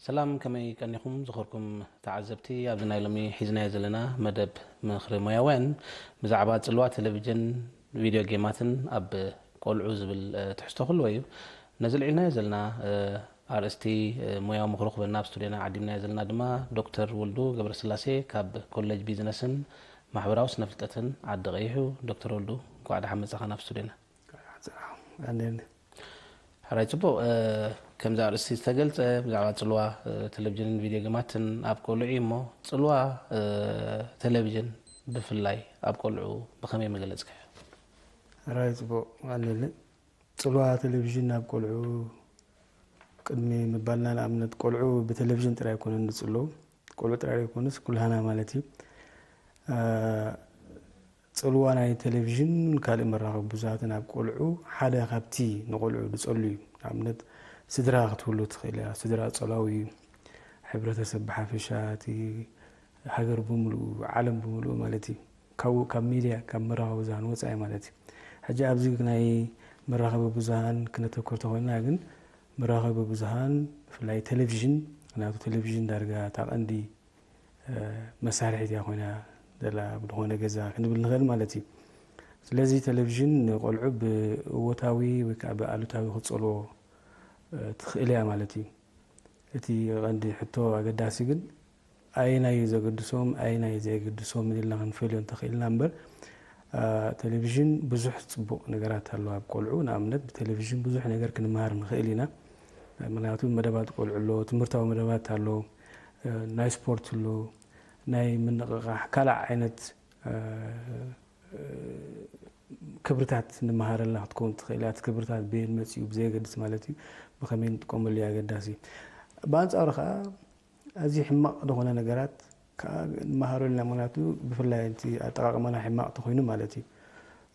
ሰላም፣ ከመይ ቀኒኹም ዝኸርኩም ተዓዘብቲ? ኣብዚ ናይ ሎሚ ሒዝናዮ ዘለና መደብ ምኽሪ ሞያውያን ብዛዕባ ጽልዋ ቴሌቪዥን፣ ቪድዮ ጌማትን ኣብ ቆልዑ ዝብል፣ እ፣ ትሕዝቶ ክህልዎ እዩ። ነዚ ልዒልናዮ ዘለና፣ እ፣ ኣርእስቲ፣ እ፣ ሞያዊ ምኽሪ ክህበና ኣብ ስቱድዮና ዓዲምናዮ ዘለና ድማ ዶክተር ወልዱ ገብረስላሴ ካብ ኮሌጅ ቢዝነስን ማሕበራዊ ስነ ፍልጠትን ዓዲ ቀይሕ እዩ። ዶክተር ወልዱ፣ እንኳዕ ደሓን መጻኻ ናብ ስቱድዮና። ኣንዴኒ። ሕራይ ጽቡቕ፣ እ፣ ከምዚ ኣርእስቲ ዝተገልጸ ብዛዕባ ጽልዋ፣ እ፣ ቴሌቪዥንን ቪድዮ ጌማትን ኣብ ቆልዑ እዩ እሞ፣ ጽልዋ፣ እ፣ ቴሌቪዥን ብፍላይ ኣብ ቆልዑ ብኸመይ መገለጽካዮ? ሕራይ ጽቡቕ፣ ኣንዴኒ። ጽልዋ ቴሌቪዥን ኣብ ቆልዑ ቅድሚ ምባልና፣ ንኣብነት ቆልዑ ብቴሌቪዥን ጥራይ ኣይኮነን ዝጽለዉ። ቆልዑ ጥራይ ኣይኮኑስ ኩልሃና ማለት እዩ። እ፣ ጽልዋ ናይ ቴሌቪዥን ካልእ መራኸቢ ብዙሃትን ኣብ ቆልዑ ሓደ ካብቲ ንቆልዑ ዝጸሉ እዩ። ንኣብነት ስድራ ክትህሉ ትኽእል እያ። ስድራ ጸላዊ እዩ። ሕብረተሰብ ብሓፈሻ፣ እቲ ሃገር ብምሉኡ፣ ዓለም ብምሉኡ ማለት እዩ። ካብኡ ካብ ሚድያ፣ ካብ መራኸቢ ብዙሃን ወጻኢ ማለት እዩ። ሕጂ ኣብዚ ናይ መራኸቢ ብዙሃን ክነተኩር ተኾይንና ግን መራኸቢ ብዙሃን ብፍላይ ቴሌቪዥን፣ ምኽንያቱ ቴሌቪዥን ዳርጋ እታ ቀንዲ እ፣ መሳርሒት እያ ኮይና ዘላ ኣብ ዝኾነ ገዛ ክንብል ንኽእል ማለት እዩ። ስለዚ ቴሌቪዥን ንቆልዑ ብእወታዊ ወይ ከዓ ብኣሉታዊ ክትጸልዎ፣ እ፣ ትኽእል እያ ማለት እዩ። እቲ ቀንዲ ሕቶ ኣገዳሲ ግን ኣየናይ እዩ ዘገድሶም፣ ኣየናይ እዩ ዘየገድሶም ኢልና ክንፈልዮ እንተኽኢልና እምበር፣ እ፣ ቴሌቪዥን ብዙሕ ጽቡቕ ነገራት ኣለዎ ኣብ ቆልዑ። ንኣብነት ብቴሌቪዥን ብዙሕ ነገር ክንመሃር ንኽእል ኢና። ምኽንያቱ መደባት ቆልዑ ኣሎ፣ ትምህርታዊ መደባት ኣሎ፣ እ፣ ናይ ስፖርት ኣሎ፣ ናይ ምንቕቓሕ ካልእ ዓይነት፣ እ፣ እ፣ ክብርታት ንመሃረላ ክትከውን ትኽእል እያ። እቲ ክብርታት በየን መጺኡ ብዘየገድስ ማለት እዩ፣ ብኸመይ ንጥቀመሉ እዩ ኣገዳሲ። ብኣንጻሩ ኸኣ ኣዝዩ ሕማቕ ዝኾነ ነገራት ከኣ ንመሃረሉ ኢና፣ ምኽንያቱ ብፍላይ እቲ ኣጠቓቕማና ሕማቕ ተኾይኑ ማለት እዩ።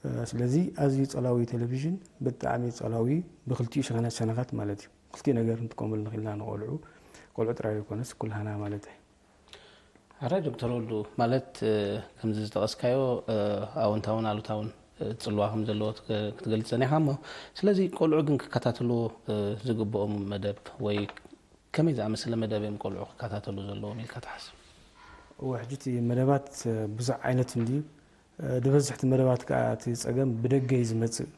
እ፣ ስለዚ ኣዝዩ ጸላዊ ቴሌቪዥን ብጣዕሚ ጸላዊ ብክልቲኡ ሸነኻት ሸነኻት ማለት እዩ። ክልቲኡ ነገር ንጥቀመሉ ንኽእል ኢና ንቆልዑ፣ ቆልዑ ጥራይ ዘይኮነስ ኩልሃና ማለት እዩ። ሕራይ ዶክተር ወልዱ፣ ማለት፣ እ፣ ከምዚ ዝጠቐስካዮ፣ እ፣ ኣወንታውን ኣሉታውን፣ እ፣ ጽልዋ ከም ዘለዎ ትገ-፣ ክትገልጽ ጸኒኻ እሞ፣ ስለዚ ቆልዑ ግን ክከታተልዎ፣ እ፣ ዝግብኦም መደብ ወይ ከመይ ዝኣመሰለ መደብ እዮም ቆልዑ ክከታተሉ ዘለዎም ኢልካ ትሓስብ? እወ፣ ሕጂ እቲ መደባት፣ እ፣ ብዙሕ ዓይነት እንድዩ። እ፣ ዝበዝሕ እቲ መደባት ከኣ እቲ ጸገም ብደገ እዩ ዝመጽእ።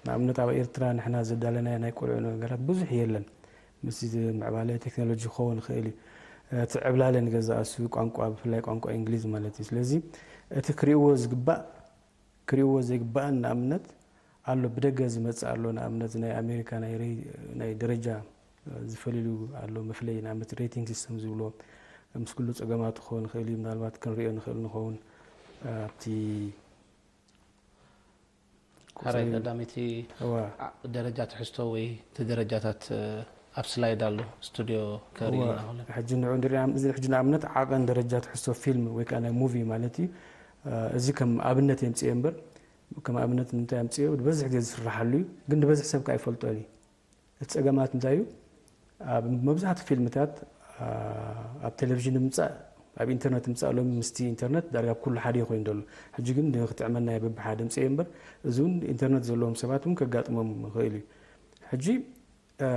ንኣብነት ኣብ ኤርትራ ንሕና ዘዳለናዮ ናይ ቆልዑ ነገራት ብዙሕ የለን። ምስቲ ምዕባለ ቴክኖሎጂ ክኸውን ይኽእል እዩ። እ፣ እቲ ዕብላለ ንገዛእ እሱ ቋንቋ፣ ብፍላይ ቋንቋ እንግሊዝ ማለት እዩ። ስለዚ እቲ ክርእይዎ ዝግባእ ክርእይዎ ዘይግባእን ንኣብነት ኣሎ፣ ብደገ ዝመጽእ ኣሎ። ንኣብነት ናይ ኣሜሪካ ናይ ሬ-፣ ናይ ደረጃ፣ እ፣ ዝፈልሉ ኣሎ፣ መፍለይ ንኣብነት ሬቲንግ ሲስተም ዝብሎ ምስ ኩሉ ጸገማቱ ክኸውን ይኽእል እዩ። ምናልባት ክንርእዮ ንኽእል ንኸውን፣ እ፣ ኣብቲ ሕራይ ቁጽሪ ቀዳመይቲ እዋ። ዓ-፣ ደረጃ ትሕዝቶ ወይ እቲ ደረጃታት፣ እ፣ ኣብ ስላይድ ኣሎ፣ ስቱድዮ ከርእየና እዋ። ከሎ። ሕጂ ንዑ ንርኢ፣ ኣም-፣ እዚ ሕጂ ንኣብነት ዓቐን ደረጃ ትሕዝቶ ፊልም ወይ ከኣ ናይ ሙቪ ማለት እዩ። እ፣ እዚ ከም ኣብነት የምጽእ እምበር፣ ከም ኣብነት ንምንታይ ኣምጽዮ? ብበዝሒ ግዜ ዝስራሓሉ እዩ፣ ግን ዝበዝሕ ሰብ ከኣ ኣይፈልጦን እዩ። እቲ ጸገማት እንታይ እዩ? ኣብ መብዛሕትኡ ፊልምታት፣ ኣ፣ ኣብ ቴሌቪዥን ምምጻእ፣ ኣብ ኢንተርነት ምምጻእ ሎሚ ምስቲ ኢንተርነት ዳርጋ ኩሉ ሓደ ኮይኑ ዘሎ። ሕጂ ግን ንክትዕመና እየ በብሓደ ምጽእ እምበር፣ እዚ እውን ኢንተርነት ዘለዎም ሰባት እውን ከጋጥሞም ይኽእል እዩ። ሕጂ፣ እ፣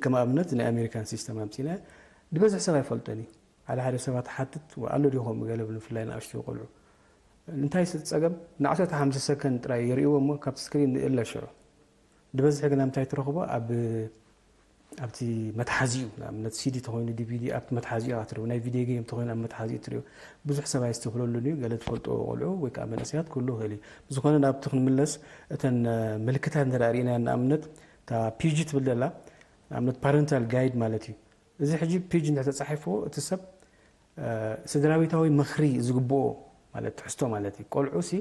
ከም ኣብነት ናይ ኣሜሪካን ሲስተም ኣምጺእና፣ ዝበዝሕ ሰብ ኣይፈልጦን እዩ። ሓደ ሓደ ሰባት ሓትት፣ "ዋ፣ ኣሎ ድዩ ከምኡ?" ገለ ብሉ፣ ብፍላይ ንኣሽቱ ቆልዑ። እንታይ ስ-፣ ጸገም? ንዓሰርተ ሓሙሽተ ሰከንድ ጥራይ የርእይዎ እሞ፣ ካብቲ ስክሪን ንእለ ሽዑ። ዝበዝሕ ግና እንታይ ትረኽቦ? ኣብ፣ ኣብቲ መትሓዚኡ፣ ንኣብነት ሲዲ ተኾይኑ፣ ዲቪዲ ኣብቲ መትሓዚኡ ኢኻ ትርእዮ፣ ናይ ቪድዮ ጌም ተኾይኑ ኣብ መትሓዚኡ ትርእዮ። ብዙሕ ሰብ ኣየስተብህለሉን እዩ። ገለ ትፈልጦ ቆልዑ ወይ ከኣ መንእሰያት ክህሉ ይኽእል እዩ። ብዝኾነ ናብቲ ክንምለስ፣ እተን፣ እ፣ ምልክታት እንተ ደኣ ርኢናየን፣ ንኣብነት እታ ፒጂ ትብል ዘላ፣ ንኣብነት ፓረንታል ጋይድ ማለት እዩ። እዚ ሕጂ ፒጂ እንድሕር ተጻሒፍዎ፣ እቲ ሰብ፣ እ፣ ስድራቤታዊ ምኽሪ ዝግብኦ ማለት ትሕዝቶ ማለት እዩ። ቆልዑ ሲ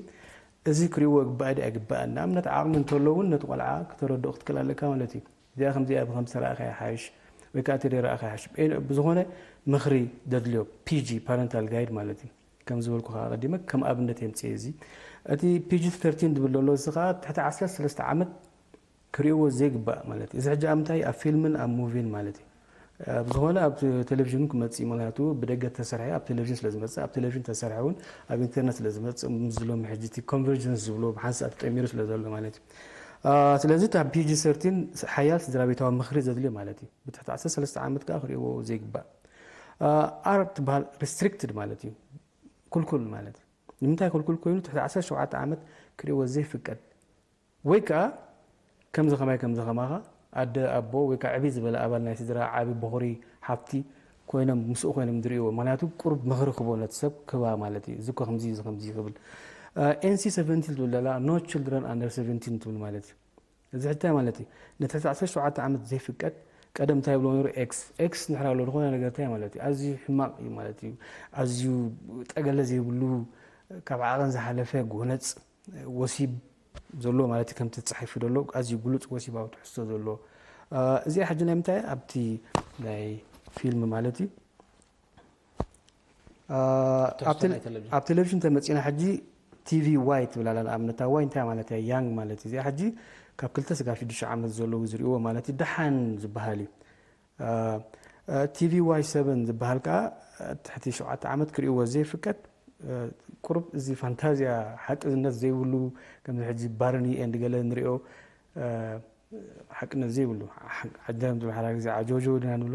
እዚ ክርእይዎ ይግባእ ድዩ ኣይግባእን? ንኣብነት ዓቕሚ እንተሎ እውን ነቲ ቆልዓ ክተረድኦ ክትክእል ኣለካ ማለት እዩ። እዚኣ ከምዚኣ ብኸም ዝተረኣኸ ይሓይሽ ወይ ከኣ እቲ ደይረኣኸ ይሓይሽ። ብኤን-፣ ብዝኾነ ምኽሪ ደድልዮ ፒጂ ፓረንታል ጋይድ ማለት እዩ። ከም ዝበልኩ ከኣ ኣቐዲመ ከም ኣብነት የምጽእ እዚ። እቲ ፒጂ ተርቲን ዝብል ዘሎ እዚ ከኣ ትሕቲ ዓሰርተ ሰለስተ ዓመት ክርእይዎ ዘይግባእ ማለት እዩ። እዚ ሕጂ ኣብ ምንታይ? ኣብ ፊልምን ኣብ ሙቪን ማለት እዩ። ኣብ ዝኾነ ኣብ ቴሌቪዥን ክመጽእ እዩ፣ ምኽንያቱ ብደገ ተሰርሐ ኣብ ቴሌቪዥን ስለ ዝመጽእ፣ ኣብ ቴሌቪዥን ተሰርሐ እውን ኣብ ኢንተርነት ስለ ዝመጽእ፣ ምስ ሎሚ ሕጂ እቲ ኮንቨርጀንስ ዝብሎ ብሓንሳእ ተጠሚሩ ስለ ዘሎ ማለት እዩ። ስለዚ እታ ፒጂ ሰርቲን ሓያል ስድራ ቤታዊ ምኽሪ ዘድልዮ ማለት እዩ። ብትሕቲ ዓሰርተ ሰለስተ ዓመት ከዓ ክርእይዎ ዘይግባእ። ኣር ትበሃል ሪስትሪክትድ ማለት እዩ፣ ክልኩል ማለት እዩ። ንምንታይ ክልኩል ኮይኑ? ትሕቲ ዓሰርተ ሸውዓተ ዓመት ክርእይዎ ዘይፍቀድ ወይ ከዓ ከምዚ ከማይ ከምዚ ከማኻ ኣደ ኣቦ ወይ ከዓ ዕብይ ዝበለ ኣባል ናይ ስድራ ዓቢ በኹሪ ሓፍቲ ኮይኖም ምስኡ ኮይኖም ዝርእይዎ። ምክንያቱ ቁሩብ ምኽሪ ክቦ ነቲ ሰብ ክባ ማለት እዩ። እዚ እኮ ከምዚ እዚ ከምዚ ክብል። ኤንሲ ሰቨንቲን ትብል ዘላ no children under seventeen ትብል ማለት እዩ። እዚ ሕጂ እንታይ ማለት እዩ? ንትሕቲ ዓሰርተ ሸውዓተ ዓመት ዘይፍቀድ። ቀደም እንታይ ይብሎ ነሩ? ኤክስ ኤክስ ንሕር ኣሎ ዝኾነ ነገር እንታይ ማለት እዩ? ኣዝዩ ሕማቕ እዩ ማለት እዩ። ኣዝዩ ጠገለ ዘይብሉ፣ ካብ ዓቐን ዝሓለፈ ጎነፅ ወሲብ ዘለዎ ማለት እዩ። ከምቲ ተፃሒፉ ዘሎ ኣዝዩ ግሉፅ ወሲባዊ ትሕዝቶ ዘለዎ። እዚኣ ሕጂ ናይ ምንታይ ኣብቲ ናይ ፊልም ማለት እዩ። ኣብ ቴሌቪዥን ተመፂና ሕጂ ቲቪ ዋይ ትብል ኣላ። ንኣብነት ዋይ እንታይ ማለት እያ? ያንግ ማለት እዩ። እዚኣ ሕጂ ካብ ክልተ ስጋብ ሽዱሽተ ዓመት ዘለዉ ዝርእይዎ ማለት እዩ። ደሓን ዝበሃል እዩ። ቲቪ ዋይ ሰቨን ዝበሃል ከዓ ትሕቲ ሸውዓተ ዓመት ክርእይዎ ዘይፍቀድ። ቁሩብ እዚ ፋንታዝያ ሓቅነት ዘይብሉ፣ ከምዚ ሕጂ ባርኒ ኤንድ ገለ ንሪኦ፣ ሓቅነት ዘይብሉ ዓጀም ዝብሓላ ግዜ ዓጆጆ ድና ንብሎ፣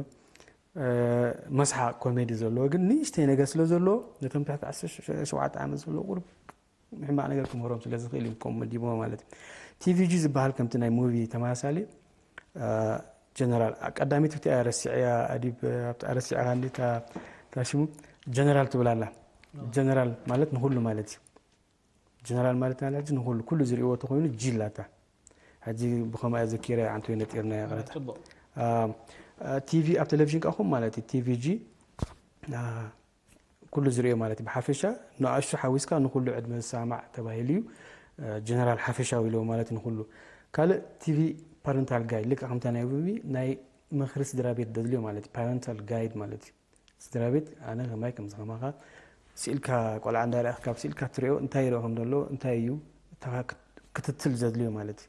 መስሓቅ ኮሜዲ ዘለዎ ግን ንእሽተይ ነገር ስለ ዘለዎ ነቶም ትሕቲ ዓሰርተ ሸውዓተ ዓመት ዘለዎ ቁሩብ ሕማቕ ነገር ክምህሮም ስለ ዝኽእል እዩ ከምኡ መዲቦ ማለት እዩ። ቲቪጂ ዝበሃል ከምቲ ናይ ሙቪ ተመሳሳሊ ጀነራል ቀዳሚት ብቲ ኣረሲዕያ ኣዲብ ኣብቲ ኣረሲዕያ እንዲ ታሽሙ ጀነራል ትብላላ። ጀነራል ማለት ንኩሉ ማለት እዩ። ጀነራል ማለት ናይ ሕጂ ንኩሉ ኩሉ ዝርእይዎ ተኮይኑ ጂ ላታ ሕጂ ብኸምኣ ዘኪረ ዓንቶ ነጢርና ያቕረታ። ቲቪ ኣብ ቴሌቪዥን ካኹም ማለት እዩ። ቲቪጂ ኩሉ ዝርእዮ ማለት እዩ። ብሓፈሻ ንኣሽቱ ሓዊስካ ንኩሉ ዕድመ ዝሰማዕ ተባሂሉ እዩ። ጀነራል ሓፈሻዊ ኢለዎ ማለት ንኩሉ። ካልእ ቲቪ ፓረንታል ጋይድ ልክዕ ከምታ ናይ ቡቢ ናይ ምኽሪ ስድራ ቤት ደድልዮ ማለት እዩ። ፓረንታል ጋይድ ማለት እዩ። ስድራ ቤት ኣነ ከማይ ከምዚ ከማኻ ስኢልካ ቆልዓ እንዳረእኽ ካብ ስኢልካ ትሪኦ እንታይ ይረኦ ከም ዘሎ እንታይ እዩ ክትትል ዘድልዮ ማለት እዩ።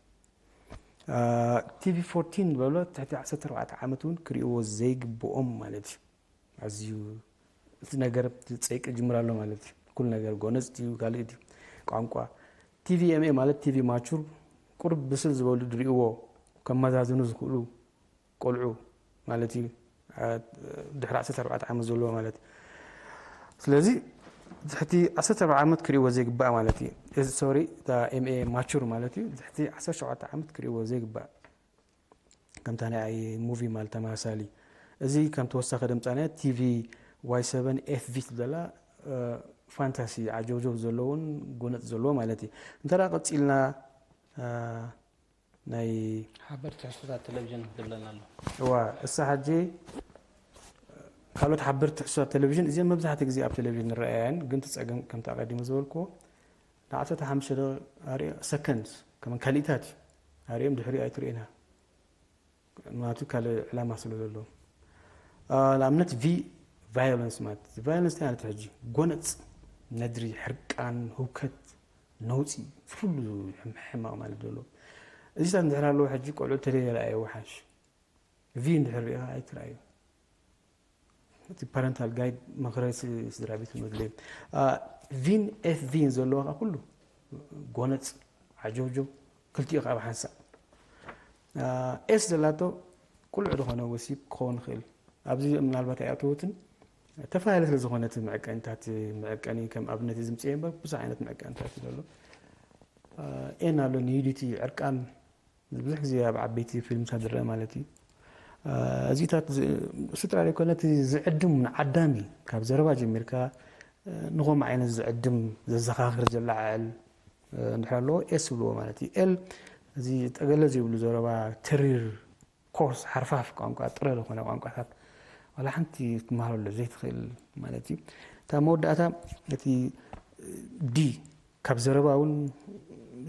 ቲቪ ፎርቲን ዝበሎ ትሕቲ ዓሰርተ ኣርባዕተ ዓመት እውን ክርእይዎ ዘይግብኦም ማለት እዩ። ኣዝዩ እቲ ነገር ጸይቂ ጅምር ኣሎ ማለት እዩ። ኩሉ ነገር ጎነጽ ድዩ ካልእ ድዩ ቋንቋ። ቲቪ ኤምኤ ማለት ቲቪ ማቹር ቁሩብ ብስል ዝበሉ ድርእይዎ ከመዛዝኑ ዝኽእሉ ቆልዑ ማለት እዩ። ድሕሪ ዓሰርተ ኣርባዕተ ዓመት ዘለዎ ማለት እዩ። ስለዚ ትሕቲ ዓሰርተ ኣርባዕተ ዓመት ክርእይዎ ዘይግባእ ማለት እዩ። እዚ ሶሪ እታ ኤምኤ ማቹር ማለት እዩ። ትሕቲ ዓሰርተ ሸውዓተ ዓመት ክርእይዎ ዘይግባእ ከምታ ናይ ሙቪ ማለት ተመሳሳሊ። እዚ ከም ተወሳኺ ደምፃናዮ ቲቪ ዋይ ሰቨን ኤፍቪ ትብለላ ፋንታሲ ዓጀውጀው ዘለውን ጎነፅ ዘለዎ ማለት እዩ። እንተዳ ቀፂልና ናይ ሓበር ትሕዝቶታት ቴሌቪዥን ዝብለና ኣሎ። እዋ እሳ ሕጂ ካልኦት ሓበር ትሕዝቶታት ቴሌቪዥን እዚኦም መብዛሕትኡ ግዜ ኣብ ቴሌቪዥን ንረኣያን ግን ትፀገም ከምቲ ኣቐዲሙ ዝበልክዎ ንዓሰርተ ሓሙሽተ ደቂቕ ኣሪኦ ሰከንድስ ከመን ካልኢታት እዩ ኣሪኦም ድሕሪኡ ኣይትርእና ምክንያቱ ካልእ ዕላማ ስለ ዘለዎ ንኣብነት ቪ ቫዮለንስ ማለት ቫዮለንስ እንታይ ማለት ሕጂ ጎነፅ ነድሪ ሕርቃን ህውከት ነውፂ ኩሉ ሕማቕ ማለት ዘሎ እዚታት እንድሕር ኣለዎ ሕጂ ቆልዑ ተደየላ እየ ወሓሽ ቪ እንድሕር ሪኢኻ ኣይትረኣዩ እቲ ፓረንታል ጋይድ መኽረ ስድራ ቤት መድለዩ ቪን ኤፍ ቪን ዘለዎ ከዓ ኩሉ ጎነፅ ዓጀውጀው ክልቲኡ ከዓ ብሓንሳእ ኤስ ዘላቶ ቁልዕ ዝኾነ ወሲብ ክኸውን ይኽእል ኣብዚ ምናልባት ኣይኣተወትን ተፈላለየ ስለ ዝኾነ እቲ መዐቀኒታት መዐቀኒ ከም ኣብነት ዝምፅእ እምበር ብዙሕ ዓይነት መዐቀኒታት እዩ ዘሎ ኤን ኣሎ ኒዩዲቲ ዕርቃን ብዙሕ ግዜ ኣብ ዓበይቲ ፊልምታት ዝረአ ማለት እዩ። እዚታት እሱ ጥራይ ዘይኮነ እቲ ዝዕድም ንዓዳሚ ካብ ዘረባ ጀሚርካ ንኸምኡ ዓይነት ዝዕድም ዘዘኻኽር ዘለዓዕል እንድሕር ኣለዎ ኤስ ይብልዎ ማለት እዩ። ኤል እዚ ጠገለ ዘይብሉ ዘረባ ተሪር ኮርስ ሓርፋፍ ቋንቋ ጥረ ዝኾነ ቋንቋታት ዋላ ሓንቲ ክትመሃረሉ ዘይትኽእል ማለት እዩ። እታ መወዳእታ እቲ ዲ ካብ ዘረባ እውን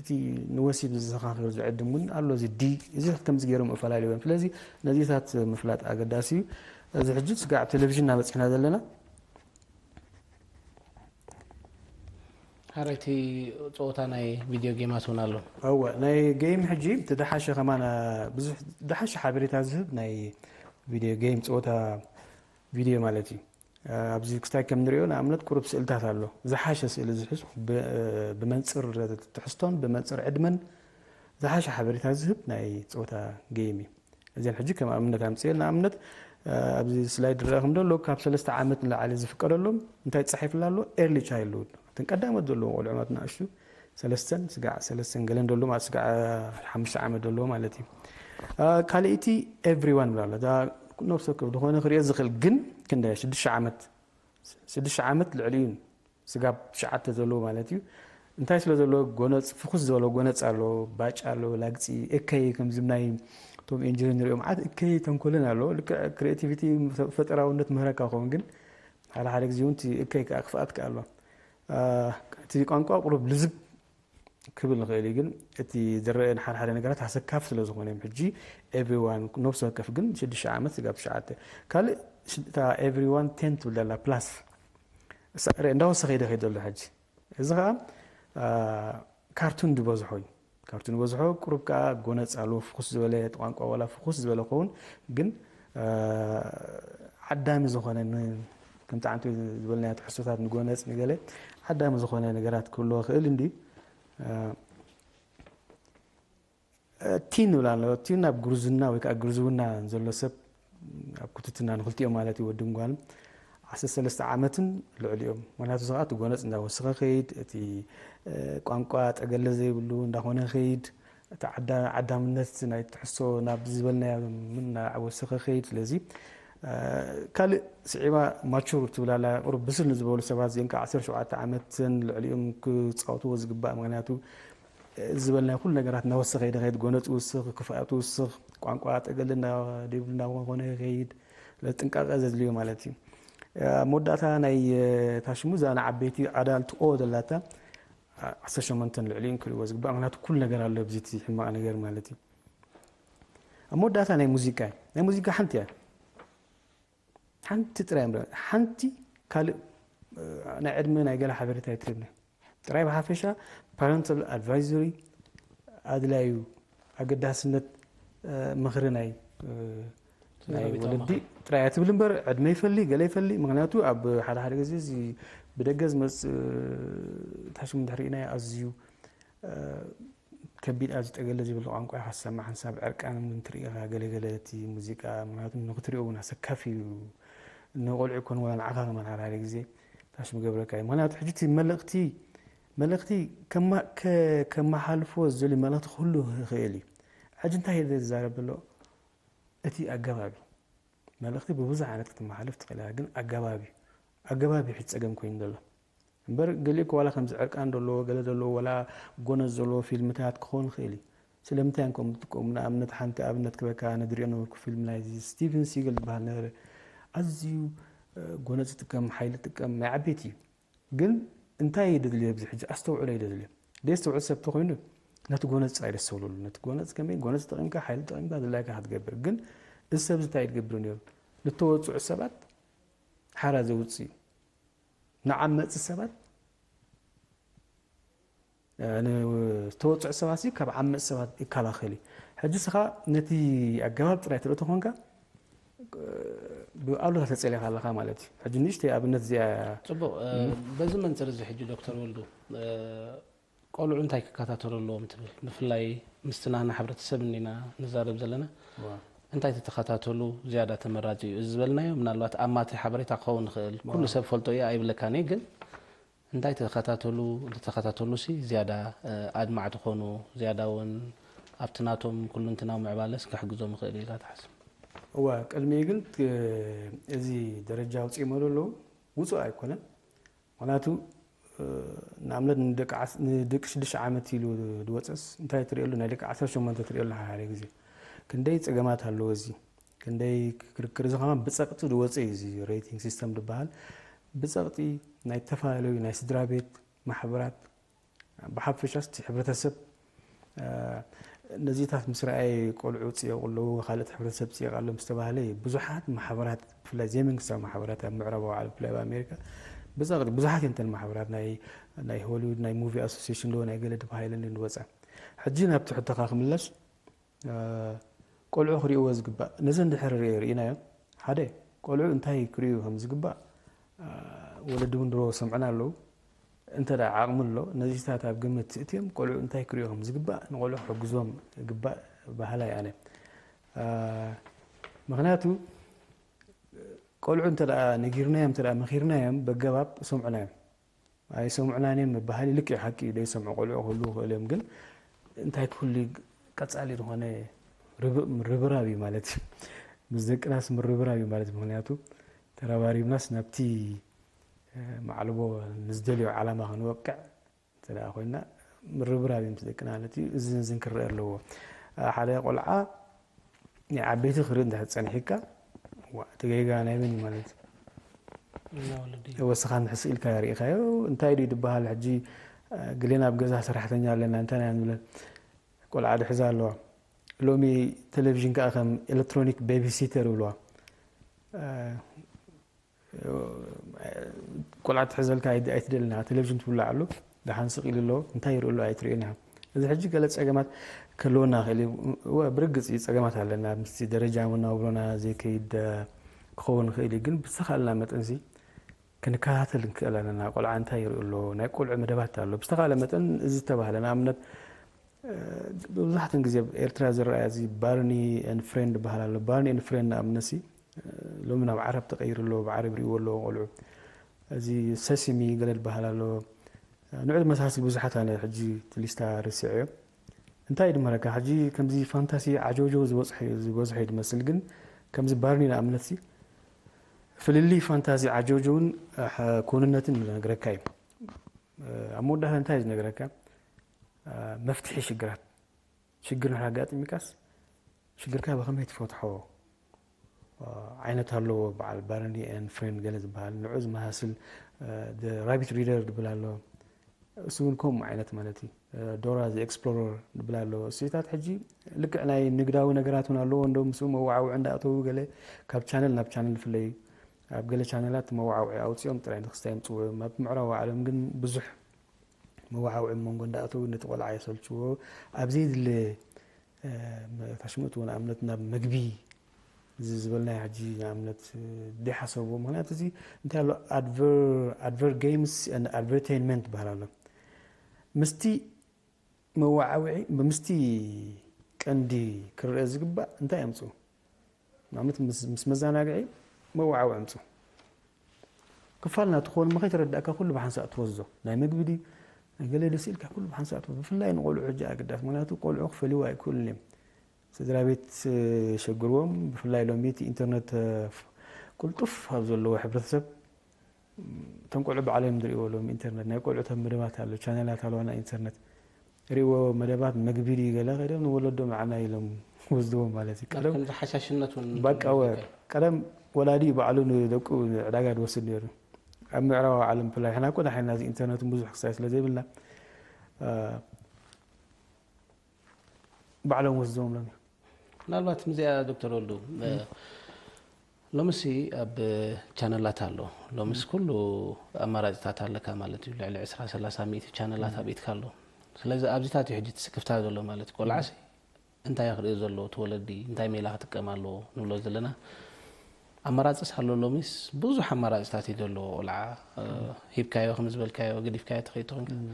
እቲ ንወሲብ ዘዘኻኽር ዝዕድም እውን ኣሎ እዚ ዲ እዚ ከምዚ ገይሮም እፈላለይዎም ስለዚ ነዚታት ምፍላጥ ኣገዳሲ እዩ። እዚ ሕጂ ስጋዕ ኣብ ቴሌቪዥን እናበፅሕና ዘለና ሓራይቲ ፀወታ ናይ ቪድዮ ጌማት እውን ኣሎ። እወ ናይ ጌም ሕጂ እቲ ደሓሸ ከማን ብዙሕ ደሓሸ ሓበሬታ ዝህብ ናይ ቪድዮ ጌም ፀወታ ቪድዮ ማለት እዩ። ኣብዚ ክስታይ ከም ንሪኦ ንኣብነት ቁሩብ ስእልታት ኣሎ ዝሓሸ ስእሊ ዝሕዝ ብመንፅር ትሕዝቶን ብመንፅር ዕድመን ዝሓሸ ሓበሬታ ዝህብ ናይ ጸወታ ጌም እዩ። እዚን ሕጂ ከም ኣብነት ኣምፅኤ፣ ንኣብነት ኣብዚ ስላይድ ዝረኣኹም ዘሎ ካብ ሰለስተ ዓመት ንላዕሊ ዝፍቀደሎም እንታይ ተፃሒፍላ ኣሎ? ኤርሊ ቻይልድሁድ፣ እተን ቀዳሞት ዘለዎም ቆልዑ ማለት ንኣሽቱ ሰለስተን ስጋዕ ሰለስተን ገለን ደሎ ማለት ስጋዕ ሓሙሽተ ዓመት ደሎ ማለት እዩ። ካልእቲ ኤቭሪዋን ብላ ኣላ። እዛ ነፍሲ ወከፍ ዝኾነ ክሪኦ ዝኽእል ግን ክንደ ሽዱሽተ ዓመት ሽዱሽተ ዓመት ልዕሊ እዩ ስጋብ ትሽዓተ ዘለዎ ማለት እዩ። እንታይ ስለ ዘለዎ ጎነፅ ፍኹስ ዝበለ ጎነፅ ኣሎ፣ ባጭ ኣሎ፣ ላግፂ፣ እከይ ከምዚ ናይ ቶም ኤንጅኒ ንሪኦ መዓት እከይ ተንኮልን ኣሎ። ልክዕ ክሪኤቲቪቲ ፈጠራውነት ምህረካ ኸውን ግን ሓደ ሓደ ግዜ እውን እቲ እከይ ከዓ ክፍኣት ከዓ ኣሎ። እቲ ቋንቋ ቁሩብ ልዝብ ክብል ንኽእል እዩ ግን እቲ ዝረአ ንሓደ ሓደ ነገራት ኣሰካፍ ስለ ዝኾነ እዮም። ሕጂ ኤቭሪዋን ነብሲ ወከፍ ግን ሽዱሽተ ዓመት ስጋብ ትሽዓተ። ካልእ እታ ኤቭሪዋን ቴን ትብል ዘላ ፕላስ እንዳወሰኸ ይደ ከይድ ዘሎ ሕጂ። እዚ ከዓ ካርቱን ዝበዝሖ እዩ። ካርቱን ዝበዝሖ ቁሩብ ከዓ ጎነፅ ኣሎ፣ ፍኹስ ዝበለ ቋንቋ ዋላ ፍኹስ ዝበለ ክኸውን ግን ዓዳሚ ዝኾነ ከምቲ ዓንቱ ዝበልናዮ ትሕዝቶታት ንጎነፅ ንገለ ዓዳሚ ዝኾነ ነገራት ክህልዎ ክእል እንዲ ቲን ንብላ ኣለዎ። ቲን ኣብ ጉርዝና ወይ ከዓ ግርዝውና ዘሎ ሰብ ኣብ ክትትና ንክልቲኦም ማለት እዩ ወድን ጓልን ዓሰርተ ሰለስተ ዓመትን ልዕሊኦም። ምክንያቱ ሰብኣት ጎነፅ እንዳወሰኸ ከይድ፣ እቲ ቋንቋ ጠገለ ዘይብሉ እንዳኾነ ከይድ፣ እቲ ዓዳምነት ናይ ትሕዝቶ ናብ ዝበልናዮ እናወሰኸ ከይድ። ስለዚ ካልእ ስዒባ ማቹር ትብላላ ቁሩብ ብስል ንዝበሉ ሰባት እዚኦም ከዓ ዓሰርተ ሸውዓተ ዓመትን ልዕሊኦም ክፃወትዎ ዝግባእ። ምክንያቱ ዝበልናዮ ኩሉ ነገራት እናወሰኸ ይደኸይድ፣ ጎነፅ ውስኽ፣ ክፍኣት ውስኽ፣ ቋንቋ ጠገል እናደብሉ እናኾነ ይኸይድ። ጥንቃቐ ዘድልዮ ማለት እዩ። ኣብ መወዳእታ ናይ ታሽሙ እዛ ንዓበይቲ ኣዳልት ኦ ዘላታ ዓሰርተ ሸሞንተን ልዕሊኡን ክሪእዎ ዝግባእ። ምክንያቱ ኩሉ ነገር ኣሎ ኣብዚ ሕማቕ ነገር ማለት እዩ። ኣብ መወዳእታ ናይ ሙዚቃ ናይ ሙዚቃ ሓንቲ እያ። ሓንቲ ጥራይ እምበር ሓንቲ ካልእ ናይ ዕድመ ናይ ገለ ሓበሬታ ኣይትህብና። ጥራይ ብሓፈሻ ፓረንታል ኣድቫይዘሪ ኣድላዩ ኣገዳስነት ምኽሪ ናይ ናይ ወለዲ ጥራይ ትብል እምበር ዕድመ ይፈሊ ገለ ይፈሊ። ምክንያቱ ኣብ ሓደ ሓደ ግዜ እዚ ብደገ ዝመፅእ ታሽሙ እንድሕር ርኢናዮ ኣዝዩ ከቢድ ኣብዚ ጠገለ ዝብል ቋንቋ ኢኻ ትሰማዕ ሓንሳብ ዕርቃን እንትርኢ ኢኻ ገለገለ እቲ ሙዚቃ ምክንያቱ ንክትሪኦ እውን ኣሰካፊ እዩ። ንቆልዑ ይኮን ዋላ ንዓኻ ከማን ሓደ ሓደ ግዜ ታሽሙ ገብረካ እዩ። ምክንያቱ ሕጂ እቲ መልእኽቲ መልእኽቲ ከመሓልፎ ዝደልዩ መልእኽቲ ክህሉ ይኽእል እዩ። ሕጂ እንታይ ኢለ ዝዛረብ ዘሎ እቲ ኣገባብ እዩ። መልእኽቲ ብብዙሕ ዓይነት ክትመሓልፍ ትኽእል ኢኻ ግን ኣገባብ እዩ። ኣገባብ እዩ ሕጂ ፀገም ኮይኑ ዘሎ። እምበር ገሊኡ እኮ ዋላ ከምዚ ዕርቃን ዘለዎ ገለ ዘለዎ ዋላ ጎነዝ ዘለዎ ፊልምታት ክኸውን ይኽእል እዩ። ስለምንታይ እዮም ከምኡ ዝጥቀሙ? ንኣብነት ሓንቲ ኣብነት ክበካ ኣነ ዝሪኦ ነበርኩ ፊልም ናይ ስቲቨን ሲገል ዝበሃል ነበረ። ኣዝዩ ጎነዝ ዝጥቀም ሓይሊ ዝጥቀም ናይ ዓበይቲ እዩ። ግን እንታይ እዩ ደድልዮ ኣብዚ ሕጂ ኣስተውዕሎ እዩ ደድልዮ። ደስተውዕል ሰብ ተኮይኑ ነቲ ጎነዝ ጥራይ ደስተውዕለሉ። ነቲ ጎነዝ ከመይ ጎነዝ ተጠቂምካ ሓይሊ ተጠቂምካ ድላይካ ክትገብር። ግን እዚ ሰብ እዚ እንታይ እዩ ዝገብር ነይሩ? ንተወፅዑ ሰባት ሓራ ዘውፅእ እዩ። ንዓመፅቲ ሰባት ዝተወፅዑ ሰባት ካብ ዓመፅቲ ሰባት ይከላኸል እዩ። ሕጂ ስኻ ነቲ ኣገባብ ጥራይ ትርኢ ተኾንካ ብኣሉታ ተፀሊኻ ኣለኻ ማለት እዩ። ሕጂ ንእሽተይ ኣብነት እዚኣ ፅቡቕ። በዚ መንፅር እዚ ሕጂ ዶክተር ወልዱ ቆልዑ እንታይ ክከታተሉ ኣለዎም ትብል? ብፍላይ ምስቲ ናህና ሕብረተሰብ እኒና ንዛረብ ዘለና እንታይ ተተኸታተሉ ዝያዳ ተመራፂ እዩ? እዚ ዝበልናዮ ምናልባት ኣማቲ ሓበሬታ ክኸውን ይኽእል። ኩሉ ሰብ ፈልጦ እዩ ኣይብለካን እየ፣ ግን እንታይ ተኸታተሉ እንተተኸታተሉ ሲ ዝያዳ ኣድማዕ ትኾኑ ዝያዳ እውን ኣብቲ ናቶም ኩልንትናዊ ምዕባለስ ክሕግዞም ይኽእል ኢልካ ትሓስብ? እወ ቅድሚኡ ግን እዚ ደረጃ ኣውፂኦሞ ዘለዉ ውፁእ ኣይኮነን። ምክንያቱ ንኣብነት ንደቂ ሽዱሽተ ዓመት ኢሉ ዝወፀስ እንታይ ትሪእሉ ናይ ደቂ ዓሰርተ ሸሞንተ ትሪእሉ ሓደ ግዜ ክንደይ ፀገማት ኣለዎ እዚ ክንደይ ክርክር እዚ ከማ ብፀቕጢ ዝወፀ እዩ እዚ ሬቲንግ ሲስተም ዝበሃል ብፀቕጢ ናይ ዝተፈላለዩ ናይ ስድራ ቤት ማሕበራት ብሓፈሻ እቲ ሕብረተሰብ ነዚታት ምስ ረኣየ ቆልዑ ፅየቑ ኣለዉ ካልእቲ ሕብረተሰብ ፅየቕ ኣሎ ምስ ተባህለ ብዙሓት ማሕበራት ብፍላይ ዘይመንግስታዊ ማሕበራት ኣብ ምዕራባዊ ዓለም ብፍላይ ኣብ ኣሜሪካ ብፀቕጢ ብዙሓት እየን ተን ማሕበራት ናይ ናይ ሆሊውድ ናይ ሙቪ ኣሶሲሽን ዶ ናይ ገለ ድባሃይለን ዝወፃ ሕጂ ናብቲ ሕቶኻ ክምለስ ቆልዑ ክሪእዎ ዝግባእ ነዚ እንድሕር ርኢናዮ ሓደ ቆልዑ እንታይ ክሪኡ ከም ዝግባእ ወለዲ እውን ድሮ ሰምዕና ኣለዉ እንተ ደኣ ዓቕሚ ኣሎ፣ ነዚታት ኣብ ግምት እትዮም ቆልዑ እንታይ ክርእዩ ከም ዝግባእ ንቆልዑ ክሕግዞም ይግባእ በሃላይ ኣነ። አ፣ ምኽንያቱ ቆልዑ እንተ ደኣ ነጊርናዮም፣ እንተ ደኣ መኺርናዮም፣ በገባብ ሰምዑና እዮም። ኣይሰምዑናን እዮም ምበሃል ልክዕ ሓቂ እዩ፣ ዘይሰምዑ ቆልዑ ክህልዉ ይኽእሉ እዮም። ግን እንታይ ክህሉ ቀጻሊ ዝኾነ ርብ-፣ ምርብራብ እዩ ማለት እዩ። ምስ ደቅናስ ምርብራብ እዩ ማለት፣ ምኽንያቱ ተረባሪብናስ ናብቲ፣ እ፣ ማዕልቦ ንዝደልዮ ዓላማ ክንወቅዕ እንተ ደኣ ኮይና ምርብራብ እዩ ምስ ደቅና ማለት እዩ። እዚ፣ እዚ ክረአ ኣለዎ። ሓደ ቆልዓ ናይ ዓበይቲ ክርኢ እንድሕር ጸኒሕካ፣ ዋ፣ እቲ ጌጋ ናይ መን እዩ ማለት እዩ? እና ወለዲ። ወስኻ እንድሕር ስኢልካ ርኢኻዮ፣ እንታይ ድዩ ዝበሃል ሕጂ? ገሌና ኣብ ገዛ ሰራሕተኛ ኣለና፣ እንታይ ኢና ንብለን? ቆልዓ ድሕዛ ኣለዋ። ሎሚ ቴሌቪዥን ከኣ ከም ኤሌክትሮኒክ ቤቢሲተር ይብልዋ። ቆልዓ ትሕዘልካ ኣይት-፣ ኣይትደልና፣ ቴሌቪዥን ትብላዓሉ፣ ደሓን ስቕ ኢሉ ኣሎ፣ እንታይ ይርኢ ኣሎ ኣይትርእዮን ኢኻ። እዚ ሕጂ ገለ ጸገማት ክህልወና ይኽእል እዩ። እወ፣ ብርግጽ እዩ ጸገማት ኣለና፣ ምስቲ ደረጃ መናብሮና ዘይከይድ፣ እ፣ ክኸውን ይኽእል እዩ። ግን ብዝተኻእለና መጠንሲ ክንከታተል ንክእል ኣለና። ቆልዓ እንታይ ይርኢ ኣሎ፣ ናይ ቆልዑ መደባት ኣሎ። ብዝተኻእለ መጠን እዚ ዝተባህለ፣ ንኣብነት፣ እ፣ መብዛሕትኡ ግዜ ኣብ ኤርትራ ዝረኣያ እዚ ባርኒ ኤንድ ፍሬንድ ዝበሃል ኣሎ። ባርኒ ኤንድ ፍሬንድ ንኣብነትሲ፣ እ፣ ሎሚ ናብ ዓረብ ተቐይሩ ኣሎ፣ ብዓረብ ይርእይዎ ኣለዎ ቆልዑ። እዚ ሰሲሚ ገለ ዝበሃል ኣሎ። ንዑ ዝመሳሰል ብዙሓት፣ ኣነ ሕጂ እቲ ሊስታ ረሲዐዮ። እንታይ ድመረካ? ሕጂ ከምዚ ፋንታሲ ዓጀውጀው ዝበዝሖ እዩ፣ ዝበዝሖ እዩ ድመስል፣ ግን ከምዚ ባርኒ ንኣብነትሲ ፍልልይ ፋንታሲ ዓጀውጀውን፣ እ፣ ክውንነትን ዝነግረካ እዩ። እ፣ ኣብ መወዳእታ እንታይ እዩ ዝነግረካ? እ፣ መፍትሒ ሽግራት። ሽግር እንድሕር ኣጋጢሚካስ ሽግርካ ብኸመይ ትፈትሖ ዓይነት ኣለዎ። በዓል ባርኒ ኤን ፍሬንድ ገለ ዝበሃል ንዑ ዝመሳስል፣ እ፣ ራቢት ሪደር ድብል ኣሎ። እሱ እውን ከምኡ ዓይነት ማለት እዩ። እ፣ ዶራ ዘ ኤክስፕሎረር ድብል ኣሎ። እሱታት ሕጂ ልክዕ ናይ ንግዳዊ ነገራት እውን ኣለዎ። እንደውም ምስኡ መወዓውዒ እንዳእተዉ ገለ ካብ ቻነል ናብ ቻነል ይፍለዩ። ኣብ ገለ ቻነላት መወዓውዒ ኣውፂኦም ጥራይ ንክስታይ የምፅዎ እዮም። ኣብ ምዕራባዊ ዓለም ግን ብዙሕ መወዓውዒ መንጎ እንዳእተዉ ነቲ ቆልዓ የሰልችዎ። ኣብ ዘየድሊ፣ እ፣ ታሽምእትዎ ንኣብነት ናብ መግቢ እዚ ዝበልናዮ ሕጂ ንኣብነት፣ እ፣ ዘይሓሰብዎ። ምኽንያቱ እዚ እንታይ ኣሎ? ኣድቨር-፣ ኣድቨር ጌምስ ኤንድ ኣድቨርቴይንመንት ይበሃል ኣሎ። ምስቲ መወዓውዒ፣ ምስቲ ቀንዲ ክረአ ዝግባእ እንታይ ኣምፅኡ? ንኣብነት ምስ፣ ምስ መዘናግዒ መወዓውዒ ኣምፅኡ። ክፋል ናቱ ክኾን እሞ ከይተረዳእካ ኩሉ ብሓንሳእ ትወስዶ። ናይ መግቢ ድዩ ናይ ገለ ደስ ኢልካ ኩሉ ብሓንሳእ ትወስዶ። ብፍላይ ንቆልዑ ሕጂ ኣገዳሲ፣ ምኽንያቱ ቆልዑ ክፈልይዎ ኣይክእሉን እዮም። ስድራ ቤት፣ እ፣ ሸግርዎም፣ ብፍላይ ሎሚ እቲ ኢንተርነት፣ እ፣ ፍ-፣ ቅልጡፍ ኣብ ዘለዎ ሕብረተሰብ፣ እቶም ቆልዑ ባዕሎም እዮም ዝርእይዎ ኣለዉ ኢንተርነት። ናይ ቆልዑ እቶም መደባት ኣሎ፣ ቻነላት ኣለዋ ናይ ኢንተርነት። ርእይዎ መደባት መግቢ ድዩ ገለ ከይዶም ንወለዶም ንዓና ኢሎም ወስድዎም ማለት እዩ። ቀደም ከምዚ ሓሻሽነት እውን ባቃ ወ-፣ ይርከብ። ቀደም ወላዲ እዩ ባዕሉ ንደቁ ንዕዳጋ ዝወስድ ነይሩ። ኣብ ምዕራባዊ ዓለም ብፍላይ፣ ሕና እኮ ንሓይና እዚ ኢንተርነትን ብዙሕ ክሳይ ስለ ዘይብልና፣ እ፣ ባዕሎም ወስድዎም ሎም። ምናልባት ምስዚኣ ዶክተር ወልዱ፣ እ፣ ሎምሲ ኣብ ቻነላት ኣሎ። ሎምስ ኩሉ ኣማራጺታት ኣለካ ማለት እዩ። ልዕሊ ዕስራ፣ ሰላሳ፣ ሚእቲ ቻነላት ኣብ ኢድካ ኣሎ። ስለዚ ኣብዚታት እዩ ሕጂ እቲ ስክፍታ ዘሎ ማለት እዩ። ቆልዓሲ እንታይ ክርኢ ዘሎ፣ እቲ ወለዲ እንታይ ሜላ ክጥቀም ኣለዎ ንብሎ ዘለና። ኣማራጺስ ኣሎ፣ ሎሚስ ብዙሕ ኣማራጺታት እዩ ዘለዎ። ቆልዓ፣ እ፣ ሂብካዮ፣ ከም ዝበልካዮ፣ ገዲፍካዮ ትኸይድ ተኾይንካ። እም።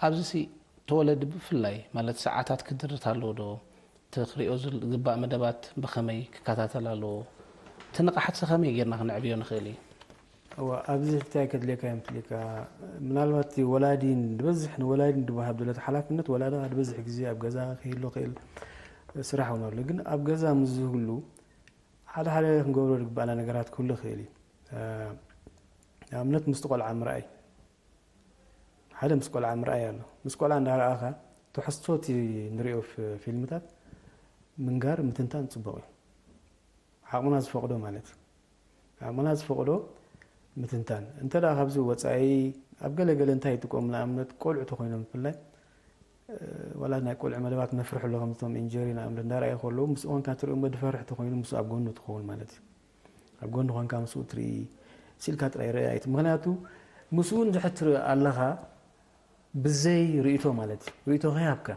ኣብዚሲ እቲ ወለዲ ብፍላይ ማለት ሰዓታት ክድርት ኣለዎ ዶ? እቲ ክሪኦ ዝል-፣ ዝግባእ መደባት ብኸመይ ክከታተል ኣለዎ? እቲ ንቕሓትሲ ከመይ ጌርና ክነዕብዮ ንኽእል እዩ? እዋ፣ ኣብዚ እንታይ ከድልየካ እዮም ትልካ? ምናልባት እቲ ወላዲን ዝበዝሕ ንወላዲን ድወሃብ ዘሎ እቲ ሓላፍነት ወላዳ ዝበዝሕ ግዜ ኣብ ገዛ ክህሉ ክእል ስራሕ እውን ኣሎ። ግን ኣብ ገዛ ምስ ዝህሉ ሓደ ሓደ ክንገብሮ ዝግባእና ነገራት ክህሉ ይኽእል እዩ። እ፣ ንኣብነት ምስቲ ቆልዓ ምርኣይ። ሓደ ምስ ቆልዓ ምርኣይ ኣሎ። ምስ ቆልዓ እንዳረኣኻ ትሕዝቶ እቲ ንሪኦ ፍ-፣ ፊልምታት ምንጋር ምትንታን ጽቡቕ እዩ። ዓቕምና ዝፈቕዶ ማለት እዩ። ዓቕምና ዝፈቕዶ ምትንታን። እንተ ደኣ ካብዚ ወጻኢ ኣብ ገለ ገለ እንታይ ይጥቀሙ ንኣብነት ቆልዑ ተኾይኖም ብፍላይ፣ እ፣ ዋላ ናይ ቆልዑ መደባት መፍርሒ ኣሎ ከምቶም ኢንጀሪ ንኣብነት እንዳረኣዩ ከለዉ ምስኡ ኮንካ ትሪኦ እሞ ዝፈርሕ ተኾይኑ ምስኡ ኣብ ጎኑ ትኸውን ማለት እዩ። ኣብ ጎኒ ኮንካ ምስኡ ትርኢ፣ ስኢልካ ጥራይ ርኣይ ኣይት-፣ ምኽንያቱ ምስኡ እንድሕር ትርኢ ኣለኻ ብዘይ ርእይቶ ማለት እዩ። ርእይቶ ከይሃብካ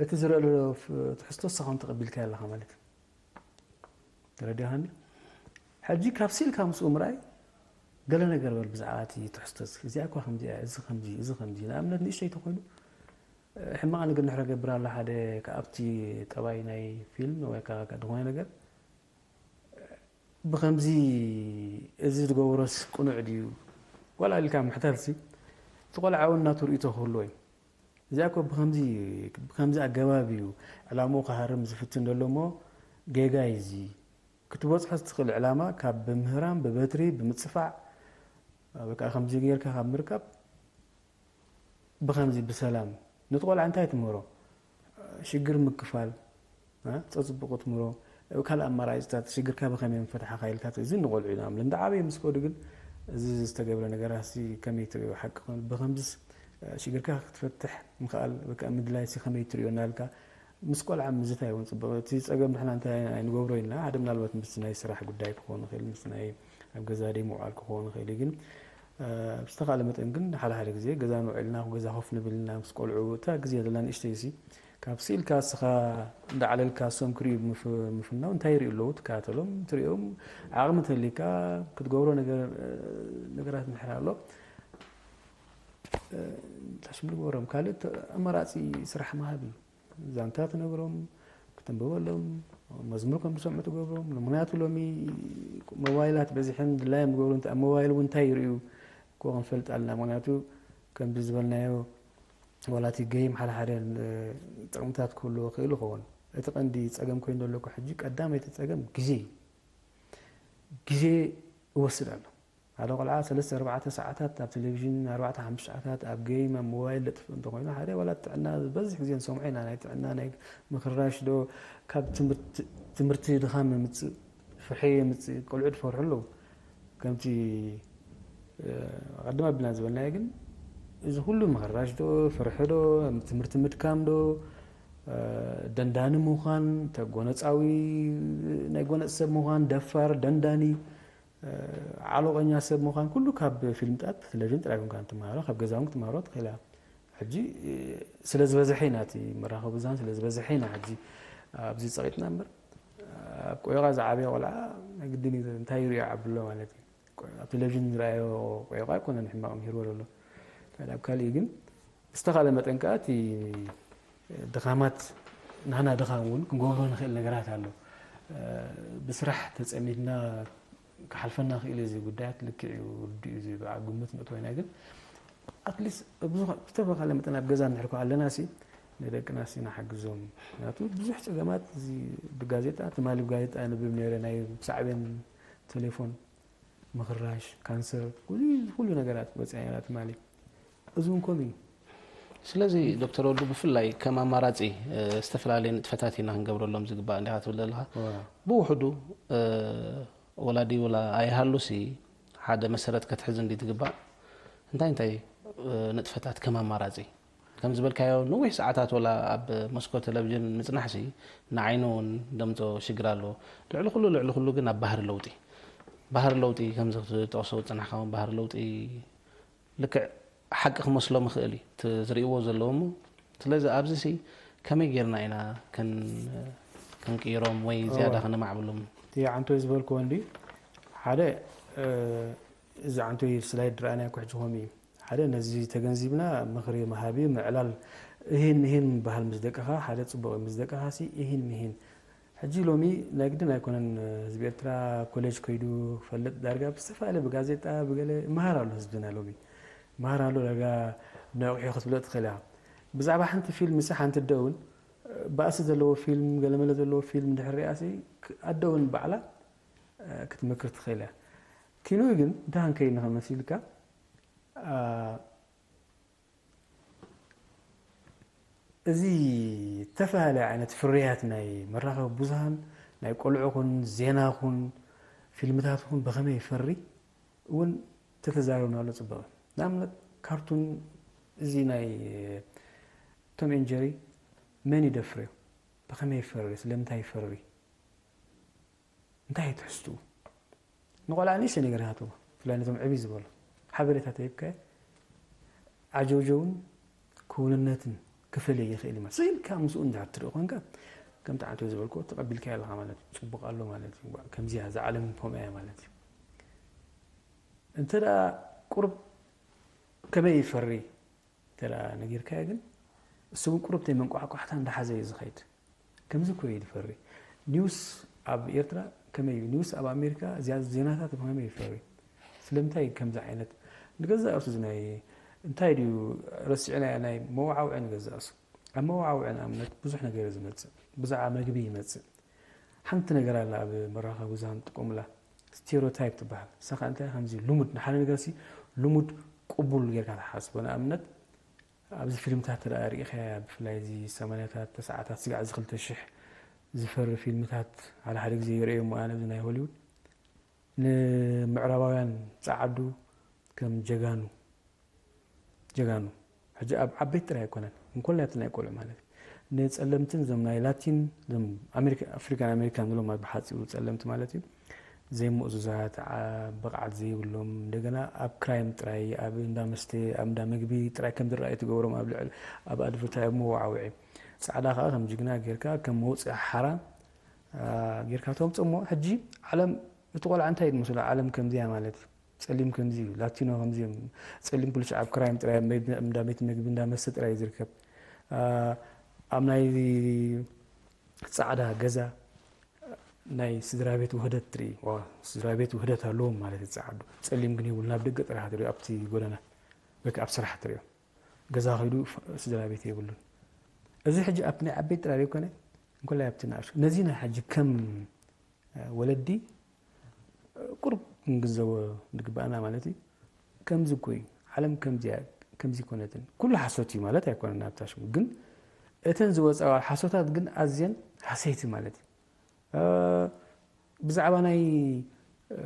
እቲ ዝረአ ዘሎ ፍ-፣ ትሕዝቶ ንስኻ እውን ተቐቢልካዮ ኣለኻ ማለት እዩ። ተረዲእካኒ? ሕጂ ካብ ስኢልካ ምስኡ ምርኣይ ገለ ነገር በል ብዛዕባ እቲ ትሕዝቶ እዚ። እዚኣ እኳ ከምዚኣ፣ እዚ ከምዚ፣ እዚ ከምዚ። ንኣብነት ንእሽተይ ተኾይኑ፣ ሕማቕ ነገር ንሕረ ገብር ኣሎ ሓደ ካብቲ ጠባይ ናይ ፊልም ወይ ከዓ ዝኾነ ነገር ብኸምዚ እዚ ዝገብሮስ ቅኑዕ ድዩ? ዋላ ኢልካ ምሕታትሲ፣ እቲ ቆልዓ እውን ናቱ ርእይቶ ክህልዎ እዩ። እዚኣ እኮ ብኸምዚ፣ ብኸምዚ ኣገባብ እዩ ዕላምኡ ክሃርም ዝፍትን ዘሎ እሞ፣ ጌጋ እዩ እዚ። ክትበጽሖ ትኽእል ዕላማ ካብ ብምህራም፣ ብበትሪ፣ ብምጽፋዕ፣ በቃ ከምዚ ጌርካ ካብ ምርካብ፣ ብኸምዚ ብሰላም ነቲ ቆልዓ እንታይ ትምህሮ? ሽግር ምክፋል፣ እ? ጸጽብቑ ትምህሮ፣ ካልእ ኣማራጺታት ሽግርካ ብኸመይ ምፈትሓኻ ኢልካ፣ እዚ ንቆልዑ ኢና ንብል። እንዳ ዓበየ ምስ ከዱ ግን እዚ ዝተገብረ ነገራት ሲ ከመይ ትርእዮ? ሓቂ ኮይኑ ብኸምዚስ ሽግርካ ክትፈትሕ ምኽኣል፣ በቃ ምድላይ ሲ ከመይ ትርእዮ እናልካ ምስ ቆልዓ ምዝታይ እውን ጽቡቕ። እቲ ጸገም ንሕና እንታይ ኣይንገብሮ ኢልና፣ ሓደ ምናልባት ምስ ናይ ስራሕ ጉዳይ ክኸውን ይኽእል፣ ምስ ናይ ኣብ ገዛ ደይ ምውዓል ክኸውን ይኽእል እዩ። ግን፣ እ፣ ብዝተኻእለ መጠን ግን ሓደ ሓደ ግዜ ገዛ ንውዕልና፣ ገዛ ኮፍ ንብል ኢና ምስ ቆልዑ፣ እታ ግዜ ዘላ ንእሽተይ ሲ ካብ ስኢልካ እስኻ እንዳዕለልካ እሶም ክርእዩ ምፍ-፣ ምፍናው እንታይ ይርእዩ ኣለዉ ትከታተሎም፣ ትርእዮም፣ ዓቕሚ እንተሊካ ክትገብሮ ነገር፣ እ፣ ነገራት እንድሕር ኣሎ፣ እ፣ ታሽምል ግበሮም። ካልእ ተ-፣ ኣማራጺ ስራሕ ምሃብ እዩ። ዛንታ ትነግሮም፣ ክተንብበሎም፣ መዝሙር ከም ዝሰምዑ ትገብሮም። ንምኽንያቱ ሎሚ ሞባይላት በዚሐን ድላዮም ዝገብሩ እንተ-፣ ኣብ ሞባይል እውን እንታይ ይርእዩ እኮ ክንፈልጥ ኣለና። ምኽንያቱ ከምዚ ዝበልናዮ ዋላ እቲ ገይም ሓደ ሓደ፣ እ፣ ጥቕምታት ክህልዎ ክእል ይኸውን። እቲ ቀንዲ ጸገም ኮይኑ ዘሎ እኮ ሕጂ ቀዳመይቲ ጸገም ግዜ እዩ። ግዜ እወስድ ኣሎ። ሓደ ቆልዓ ሰለስተ ኣርባዕተ ሰዓታት ኣብ ቴሌቪዥን፣ ኣርባዕተ ሓሙሽተ ሰዓታት ኣብ ገይም፣ ኣብ ሞባይል ለጥፍ እንተኾይኑ፣ ሓደ ዋላ ጥዕና ዝበዝሕ ግዜ ንሰምዖ ኢና። ናይ ጥዕና፣ ናይ ምኽራሽ ዶ፣ ካብ ትምህርቲ፣ ትምህርቲ ድኻም የምጽእ፣ ፍርሒ የምጽእ፣ ቆልዑ ዝፈርሑ ኣለዉ። ከምቲ፣ እ፣ ኣቐድም ኣቢልና ዝበልናዮ ግን፣ እዚ ኩሉ ምኽራሽ ዶ፣ ፍርሒ ዶ፣ ትምህርቲ ምድካም ዶ፣ እ፣ ደንዳኒ ምዃን፣ ተጎነጻዊ ናይ ጎነጽ ሰብ ምዃን፣ ደፋር፣ ደንዳኒ፣ ዓሎቐኛ ሰብ ምዃን ኩሉ ካብ ፊልምታት፣ ቴሌቪዥን ጥራይ ኮንካ ትመሃሮ፣ ካብ ገዛ እውን ክትመሃሮ ትኽእል እያ። ሕጂ ስለ ዝበዝሐ ኢና፣ እቲ መራኸቢ ብዙሃን ስለ ዝበዝሐ ኢና ሕጂ ኣብዚ ጸቒጥና እምበር፣ ኣብ ቆይቓ ዝዓበየ ቆልዓ ናይ ግድን እዩ፣ እንታይ ይሪኦ ዓብሎ ማለት እዩ። ቆይ-፣ ኣብ ቴሌቪዥን ዝረኣዮ ቆይቓ ኣይኮነን ሕማቕ ምሂርዎ ዘሎ። እንተ ኣብ ካሊእ ግን ብዝተኻለ መጠን ከኣ እቲ ድኻማት ናህና ድኻም እውን ክንገብሮ ንኽእል ነገራት ኣሎ። ብስራሕ ተጸሚድና ክሓልፈና ክእል እዚ ጉዳያት ልክዕ እዩ፣ ርዱእ እዩ፣ እዚ በዓል ግምት ንእትወይና ግን ኣትሊስት ብዝተፈኻለ መጠን ኣብ ገዛ እንድሕር ኮ ኣለና ሲ ንደቅና ሲ ንሓግዞም። ምክንያቱ ብዙሕ ጸገማት እዚ ብጋዜጣ፣ ትማሊ ብጋዜጣ የንብብ ነይረ፣ ናይ ሳዕቤን ቴሌፎን ምኽራሽ፣ ካንሰር፣ ኩሉ፣ ኩሉ ነገራት በፂሓ ነይራ ትማሊ። እዚ እውን ከምኡ እዩ። ስለዚ ዶክተር ወልዱ ብፍላይ ከም ኣማራፂ፣ እ፣ ዝተፈላለየ ንጥፈታት ኢና ክንገብረሎም ዝግባእ እንዲኻ ትብል ዘለኻ። እዋ። ብውሕዱ፣ እ፣ ወላዲ ወላ ኣይሃሉሲ ሓደ መሰረት ከትሕዝ እንዲ ትግባእ እንታይ እንታይ፣ እ፣ ንጥፈታት ከም ኣማራፂ? ከም ዝበልካዮ ነዊሕ ሰዓታት ወላ ኣብ መስኮት ቴሌቪዥን ምጽናሕሲ ንዓይኑ እውን ደምጾ ሽግር ኣለዎ። ልዕሊ ኩሉ፣ ልዕሊ ኩሉ ግን ኣብ ባህሪ ለውጢ፣ ባህሪ ለውጢ ከምዚ ክትጠቕሶ ዝጽናሕካ እውን ባህሪ ለውጢ ልክዕ ሓቂ ክመስሎም ይኽእል እዩ፣ እቲ ዝርእይዎ ዘለዉ እሞ። ስለዚ ኣብዚሲ ከመይ ጌርና ኢና ከን-፣ ከንቅይሮም ወይ ዝያዳ እዋ። ከነማዕብሎም? እቲ ዓንቶይ ዝበልክዎ እንዲ ሓደ፣ እ፣ እዚ ዓንቶይ ስላይድ ረኣናዮ እኮ ሕጂ ከምኡ እዩ። ሓደ ነዚ ተገንዚብና ምኽሪ ምሃብ እዩ፣ ምዕላል እሂን ምሂን ምበሃል ምስ ደቅኻ፣ ሓደ ጽቡቕ እዩ። ምስ ደቅኻ ሲ እሂን ምሂን። ሕጂ ሎሚ ናይ ግድን ኣይኮነን ህዝቢ ኤርትራ ኮሌጅ ከይዱ ክፈልጥ፣ ዳርጋ ብዝተፈላለየ ብጋዜጣ ብገለ ይመሃር ኣሎ ህዝብና ሎሚ። ይመሃር ኣሎ ዳርጋ ነቑሑ ክትብሎ ትኽእል ኢኻ። ብዛዕባ ሓንቲ ፊልም ሲ ሓንቲ ኣደ እውን ባእሲ ዘለዎ ፊልም፣ ገለመለ ዘለዎ ፊልም እንድሕር ሪኣ ሲ ኣደ እውን ባዕላ ክትመክር ትኽእል እያ። ኪንኡ ግን ደሃን ከይንኸ መሲልካ፣ ኣ፣ እዚ ዝተፈላለየ ዓይነት ፍርያት ናይ መራኸቢ ብዙሃን፣ ናይ ቆልዑ ኹን፣ ዜና ኹን፣ ፊልምታት ኹን ብኸመይ ይፈሪ እውን ተተዛረብናሉ ጽቡቕ እዩ። ንኣብነት ካርቱን እዚ ናይ ቶም ኤንድ ጀሪ መን እዩ ደፍርዮ? ብኸመይ ይፈሪ? ስለምንታይ ይፈሪ? እንታይ እዩ ትሕዝትኡ? ንቆልዓ ንእሽተይ ነገር ሃብዎ፣ ብፍላይ ነቶም ዕብይ ዝበሉ ሓበሬታ ተሂብካዮ ዓጀውጀውን ክውንነትን ክፈልይ ይኽእል እዩ ማለት። ስቕ ኢልካ ምስኡ እንድሕር ትርኢ ኮንካ፣ ከምቲ ዓንቶይ ዝበልክዎ ተቐቢልካዮ ኣለኻ ማለት እዩ። ጽቡቕ ኣሎ ማለት እዩ። ከምዚያ እዛ ዓለም ከምኣ እያ ማለት እዩ። እንተ ደኣ ቁሩብ ከመይ ይፈሪ እንተ ደኣ ነጊርካዮ ግን፣ እሱ እውን ቁሩብ ተይ መንቋሕቋሕታ እንዳሓዘ እዩ ዝኸይድ። ከምዚ እኮ እዩ ዝፈሪ። ኒውስ ኣብ ኤርትራ ከመይ እዩ? ኒውስ ኣብ ኣሜሪካ፣ እዚኣ ዜናታት ብኸመይ ይፈሪ? ስለምንታይ ከምዚ ዓይነት ንገዛእ ርእሱ እዚ ናይ እንታይ ድዩ ረሲዕናዮ፣ ናይ መወዓውዒ ንገዛእ ርእሱ። ኣብ መወዓውዒ ንኣብነት ብዙሕ ነገር እዩ ዝመጽእ። ብዛዕባ መግቢ ይመጽእ። ሓንቲ ነገር ኣላ ኣብ መራኸቢ ብዙሃን ትጥቀሙላ፣ ስቴሪዮታይፕ ትበሃል። ንሳ ኸኣ እንታይ ከምዚ ልሙድ ንሓደ ነገር ሲ ልሙድ ቅቡል ጌርካ ትሓስቦ። ንኣብነት ኣብዚ ፊልምታት ተደኣ ርኢኻያ፣ ብፍላይ እዚ ሰማንያታት፣ ተስዓታት፣ ስጋዕ እዚ ክልተ ሽሕ ዝፈሪ ፊልምታት ሓደ ሓደ ግዜ ይርእዮ እሞ ኣነ እዚ ናይ ሆሊውድ ንምዕራባውያን ጸዓዱ ከም ጀጋኑ፣ ጀጋኑ። ሕጂ ኣብ ዓበይቲ ጥራይ ኣይኮነን፣ እንኮላይ ኣብቲ ናይ ቆልዑ ማለት እዩ። ንጸለምትን እዞም ናይ ላቲን፣ እዞም ኣሜሪካ፣ ኣፍሪካን ኣሜሪካን ንብሎም ማለት ብሓጺሩ ጸለምቲ ማለት እዩ። ዘይምእዙዛት፣ ዓ-፣ ብቕዓት ዘይብሎም፣ እንደገና ኣብ ክራይም ጥራይ፣ ኣብ እንዳ መስተ፣ ኣብ እንዳ ምግቢ ጥራይ ከም ዝረኣዩ ትገብሮም፣ ኣብ ልዕሊ፣ ኣብ ኣድቨርታይ፣ ኣብ መወዓውዒ። ጻዕዳ ከኣ ከም ጅግና ጌርካ፣ ከም መውጽኢ ሓራ፣ አ፣ ጌርካ ተምጽእ እሞ፣ ሕጂ ዓለም፣ እቲ ቆልዓ እንታይ እዩ ዝመስሎ? ዓለም ከምዚያ ማለት እዩ። ጸሊም ከምዚ እዩ፣ ላቲኖ ከምዚ እዮም። ጸሊም ኩሉ ኣብ ክራይም ጥራይ፣ ኣብ መድ-፣ እንዳ ቤት ምግቢ፣ እንዳ መስተ ጥራይ እዩ ዝርከብ። አ፣ ኣብ ናይ ጻዕዳ ገዛ ናይ ስድራ ቤት ውህደት ትርኢ። ዋ፣ ስድራ ቤት ውህደት ኣለዎም ማለት እዩ ጸዓዱ። ጸሊም ግን የብሉን፣ ኣብ ደገ ጥራሕ ትርእዮ፣ ኣብቲ ጎደና ወይ ከኣ ኣብ ስራሕ ትርእዮ። ገዛ ከይዱ ፍ-፣ ስድራ ቤት የብሉን። እዚ ሕጂ ኣብቲ ናይ ዓበይቲ ጥራይ ዘይኮነ፣ እንኮላይ ኣብቲ ንኣሽቱ። ነዚ ናይ ሕጂ ከም፣ እ፣ ወለዲ፣ እ፣ ቁሩብ ክንግንዘቦ ዝግባኣና ማለት እዩ። ከምዚ እኮ እዩ። ዓለም ከምዚያ፣ ከምዚ ኣይኮነትን። ኩሉ ሓሶት እዩ ማለት ኣይኮነን ኣብታ ሽሙ። ግን እተን ዝወጻዋ ሓሶታት ግን ኣዝየን ሃሰይቲ ማለት እዩ። እ፣ ብዛዕባ ናይ፣ እ፣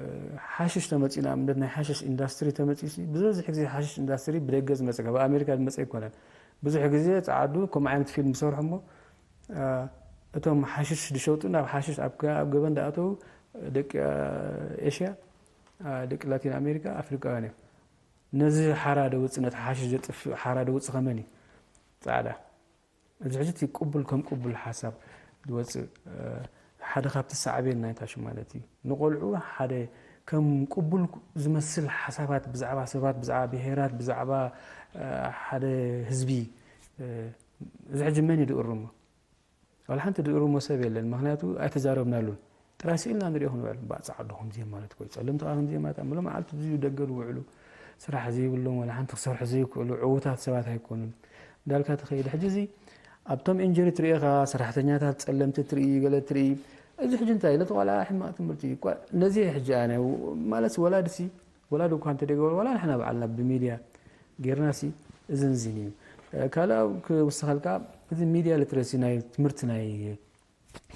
ሓሽሽ ተመጺኡ፣ ንኣብነት ናይ ሓሽሽ ኢንዳስትሪ ተመጺኡ ሲ፣ ብዝበዝሕ ግዜ ሓሽሽ ኢንዳስትሪ ብደገ ዝመጸ፣ ካብ ኣሜሪካ ዝመጸ ኣይኮነን። ብዙሕ ግዜ ጸዓዱ ከምኡ ዓይነት ፊልም ዝሰርሑ እሞ፣ እ፣ እቶም ሓሽሽ ዝሸጡ ናብ ሓሽሽ ኣብ ከ-፣ ኣብ ገበን ዝኣተዉ ደቂ፣ እ፣ ኤሽያ፣ እ፣ ደቂ ላቲን ኣሜሪካ፣ ኣፍሪቃውያን እዮም። ነዚ ሓራ ደውጽእ፣ ነቲ ሓሽሽ ዘጥፍእ ሓራ ደውጽእ ከመን እዩ? ጻዕዳ። እዚ ሕጂ እቲ ቅቡል ከም ቅቡል ሓሳብ ዝወጽእ፣ እ፣ ሓደ ካብቲ ሳዕቤን ናይታ ሽም ማለት እዩ። ንቆልዑ ሓደ ከም ቅቡል ዝመስል ሓሳባት ብዛዕባ ሰባት፣ ብዛዕባ ብሄራት፣ ብዛዕባ፣ እ፣ ሓደ ህዝቢ፣ እ፣ እዚ ሕጂ መን እዩ ዝእርሞ? ዋላ ሓንቲ ዝእርሞ ሰብ የለን። ምኽንያቱ ኣይተዛረብናሉን። ጥራይ ስኢልና ንሪኦ ክንውዕል፣ እምበኣር ጻዕዱ ከምዚ እዮም ማለት እኮ እዩ። ጸለምቲ ከኣ ከምዚ እዮም ማለት፣ ኣብ መዓልቲ እዚ ደገ ዝውዕሉ፣ ስራሕ ዘይብሎም፣ ዋላ ሓንቲ ክሰርሑ ዘይክእሉ ዕዉታት ሰባት ኣይኮኑን። እንዳልካ ትኸይድ። ሕጂ እዚ ኣብቶም ኢንጀሪ ትርኢ ኢኻ፣ ሰራሕተኛታት ጸለምቲ ትርኢ፣ ገለ ትርኢ። እዚ ሕጂ እንታይ? ነቲ ቆልዓ ሕማቕ ትምህርቲ እዩ። እኳ ነዚ ሕጂ ኣነ፣ ማለት ወላድሲ፣ ወላዲ እኳ እንተደይገበሩ፣ ዋላ ንሕና ባዕልና ብሚድያ ጌርናሲ እዝን እዝን እዩ። እ፣ ካልእ ክውስኸልካ፣ እዚ ሚድያ ሊትረሲ ናይ ትምህርቲ ናይ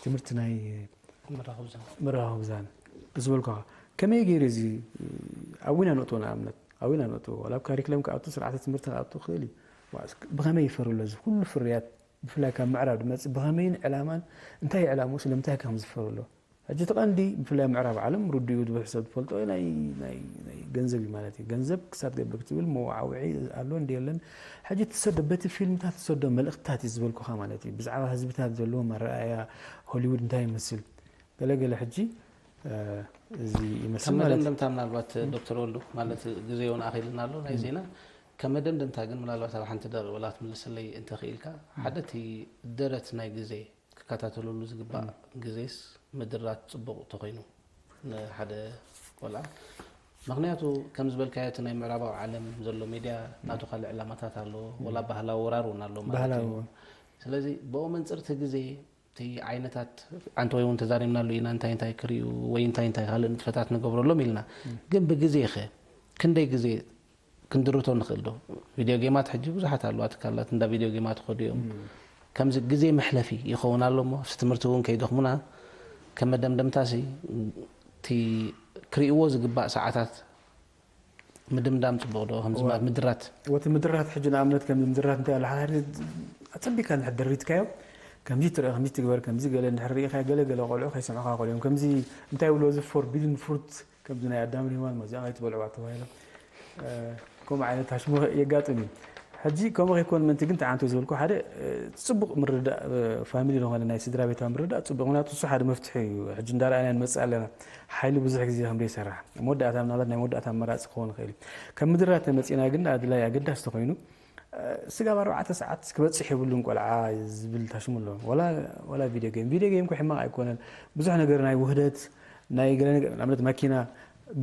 ትምህርቲ ናይ መራኸቢ ብዙሃን። መራኸቢ ብዙሃን ዝበልኩኻ፣ ከመይ ገይሩ እዚ ኣብ ዊና ነእትዎ? ንኣብነት ኣብ ዊና ነእትዎ፣ ዋላ ኣብ ካሪክለም ክኣቱ፣ ስርዓተ ትምህርቲ ክኣቱ ክኽእል እዩ። ዋ፣ ብኸመይ ይፈሩ ኣሎ? እዚ ኩሉ ፍርያት ብፍላይ ካብ ምዕራብ ዝመጽእ ብኸመይን ዕላማን፣ እንታይ እዩ ዕላምኡ? ስለምንታይ ከም ዝፈሩ ኣሎ? ሕጂ እቲ ቀንዲ ብፍላይ ምዕራብ ዓለም ርዱእ እዩ፣ ብዙሕ ሰብ ዝፈልጦ ናይ፣ ናይ፣ ናይ ገንዘብ እዩ ማለት እዩ። ገንዘብ ክሳብ ገበ ክትብል መወዓውዒ ኣሎ እንዲ የለን። ሕጂ ትሰዶ፣ በቲ ፊልምታት ትሰዶ መልእኽትታት እዩ ዝበልኩኻ ማለት እዩ። ብዛዕባ ህዝብታት ዘለዎ መረኣያ ሆሊውድ እንታይ ይመስል? ገለገለ ሕጂ፣ እ፣ እዚ ይመስል ከም ማለት እዩ። መደምደምታ ምናልባት ዶክተር ወልዱ፣ ማለት ግዜ እውን ኣኺልና ኣሎ ናይ ዜና። ከም መደምደምታ ግን ምናልባት ኣብ ሓንቲ ደቂቕ ወላ ክትምልሰለይ እንተኽኢልካ፣ ሓደ እቲ ደረት ናይ ግዜ ክከታተለሉ ዝግባእ ግዜስ ምድራት ጽቡቕ ተኾይኑ ንሓደ ቆልዓ። ምኽንያቱ ከም ዝበልካዮ እቲ ናይ ምዕራባዊ ዓለም ዘሎ ሜድያ ናቱ ካልእ ዕላማታት ኣለዎ፣ ወላ ባህላዊ ወራር እውን ኣሎ ማለት ባህላዊ እዩ። ወራር። ስለዚ ብኡ መንጽር እቲ ግዜ እቲ ዓይነታት ዓንተወይ እውን ተዛሪብናሉ ኢና፣ እንታይ እንታይ ክርእዩ ወይ እንታይ እንታይ ካልእ ንጥፈታት ንገብረሎም ኢልና። ግን ብግዜኸ ክንደይ ግዜ ክንድርቶ ንኽእል ዶ? ቪድዮ ጌማት ሕጂ ብዙሓት ኣለዋ ትካላት እንዳ ቪድዮ ጌማት ይኸዱ እዮም። ከምዚ ግዜ መሕለፊ ይኸውን ኣሎ እሞ፣ ኣብቲ ትምህርቲ እውን ከይደኽሙና፣ ከም መደምደምታሲ፣ እቲ ክርእይዎ ዝግባእ ሰዓታት ምድምዳም ጽቡቕ ዶ? ከምዚ እዋ። ማለት ምድራት። ወቲ ምድራት ሕጂ ንኣብነት ከምዚ ምድራት እንታይ ኣሎ? ሓደ ሓደ ኣጸቢካ እንድሕር ደሪትካዮ፣ ከምዚ ትርኢ፣ ከምዚ ትግበር፣ ከምዚ ገለ እንድሕር ርኢኻዮ፣ ገለ ገለ ቆልዑ ከይሰምዑኻ ይኽእሉ እዮም። ከምዚ እንታይ ይብልዎ፣ እዚ ፎርቢድን ፍሩት፣ ከምዚ ናይ ኣዳምን ሄዋን፣ እዚኣ ከይትበልዕዋ ተባሂሎም፣ እ፣ ከምኡ ዓይነት ሃሽሞ የጋጥም እዩ። ሕጂ ከምኡ ከይኮን ምእንቲ ግን ተዓንቶ ዝበልኩ ሓደ ጽቡቕ ምርዳእ ፋሚሊ ዝኾነ ናይ ስድራ ቤታዊ ምርዳእ ጽቡቕ። ምክንያቱ እሱ ሓደ መፍትሒ እዩ። ሕጂ እንዳረኣና ንመጽእ ኣለና ሓይሊ ብዙሕ ግዜ ከም ዘይሰርሕ መወዳእታ ምናልባት ናይ መወዳእታ ኣመራፂ ክኸውን ይኽእል እዩ። ከም ምድራ ተመፂና ግን ኣድላይ ኣገዳሲ ተኮይኑ ስጋብ ኣርባዕተ ሰዓት ክበፅሕ የብሉን ቆልዓ ዝብል ታሽሙ ኣሎ። ወላ ቪድዮ ጌም ቪድዮ ጌም ኮ ሕማቕ ኣይኮነን። ብዙሕ ነገር ናይ ውህደት ናይ ገለ ነገር ንኣብነት ማኪና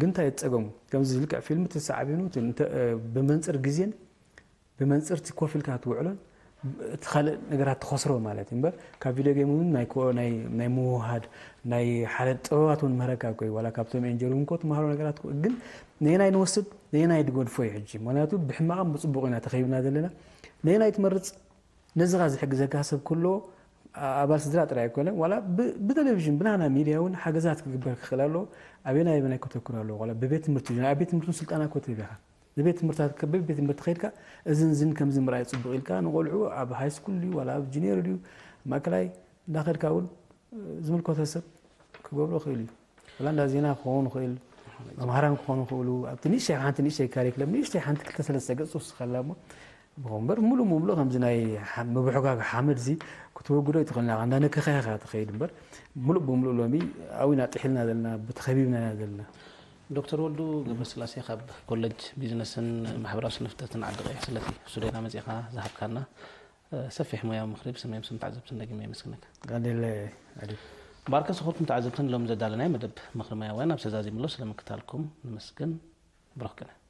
ግንታ የፀገሙ ከምዚ ልክዕ ፊልም ተሰዓቢኑ ብመንፅር ግዜን ብመንፅርቲ ኮፍ ኢልካ ትውዕሎን እቲ ካልእ ነገራት ትኸስሮ ማለት እዩ እምበር ካብ ቪድዮ ጌም እውን ናይ ምውሃድ ናይ ሓደ ጥበባት እውን ምህረካ ኮይ ዋላ ካብቶም ኤንጀር እውን ኮ ትምሃሮ ነገራት ግን ነየናይ ንወስድ ነየናይ ድጎድፎ እዩ ሕጂ ምክንያቱ ብሕማቕም ብፅቡቕ ኢና ተኸይብና ዘለና ነየናይ ትመርፅ ነዚ ኻ ዝሕግዘካ ሰብ ክሎ ኣባል ስድራ ጥራይ ኣይኮነ ዋላ ብቴሌቪዥን ብናና ሚድያ እውን ሓገዛት ክግበር ክኽእል ኣለዎ ኣበና የበናይ ከተኩር ኣለዎ ዋላ ብቤት ትምህርቲ ኣብ ቤት ትምህርቲ ስልጠና ኮትህብ ኢኻ ንቤት ትምህርታት ከበብ ቤት ትምህርቲ ከይድካ እዝን ዝን ከምዚ ምርኣይ ፅቡቅ ኢልካ ንቆልዑ ኣብ ሃይ ስኩል ድዩ ዋላ ኣብ ጁኒየር ድዩ ማእከላይ እንዳኸድካ እውን ዝምልከቶ ሰብ ክገብሮ ይኽእል እዩ። ወላ እንዳ ዜና ክኸውን ይኽእል፣ መምሃራን ክኾኑ ይኽእሉ። ኣብቲ ንእሽተይ ሓንቲ ንእሽተይ ካሪክለም ንእሽተይ ሓንቲ ክልተ ሰለስተ ገፅ ትወስኸላ እሞ ብኸምበር ሙሉእ ሙሉእ ከምዚ ናይ ምብሕጓግ ሓመድ እዚ ክትወግዶ ይትኽእል ኢና እንዳነከኸ ኢኻ ትኸይድ እምበር ሙሉእ ብምሉእ ሎሚ ኣብና ጥሒልና ዘለና ተኸቢብና ኢና ዘለና። ዶክተር ወልዱ ገብረስላሴ ካብ ኮለጅ ቢዝነስን ማሕበራዊ ስነፍልጠትን ዓዲ ቀይሕ ስለቲ ስቱድዮና መጺኻ ዝሃብካና ሰፊሕ ሞያዊ ምኽሪ ብስመይም ስም ተዓዘብትን ደጊመ የመስግነካ። ቀሊለ ኣሪፍ። ባርከ ዝኸበርኩም ተዓዘብትን ሎም ዘዳለናዮ መደብ ምኽሪ ሞያውያን ኣብዚ ተዛዚሙ ኣሎ። ስለምክታልኩም ነመስግን። ብሩኽ ቅነ።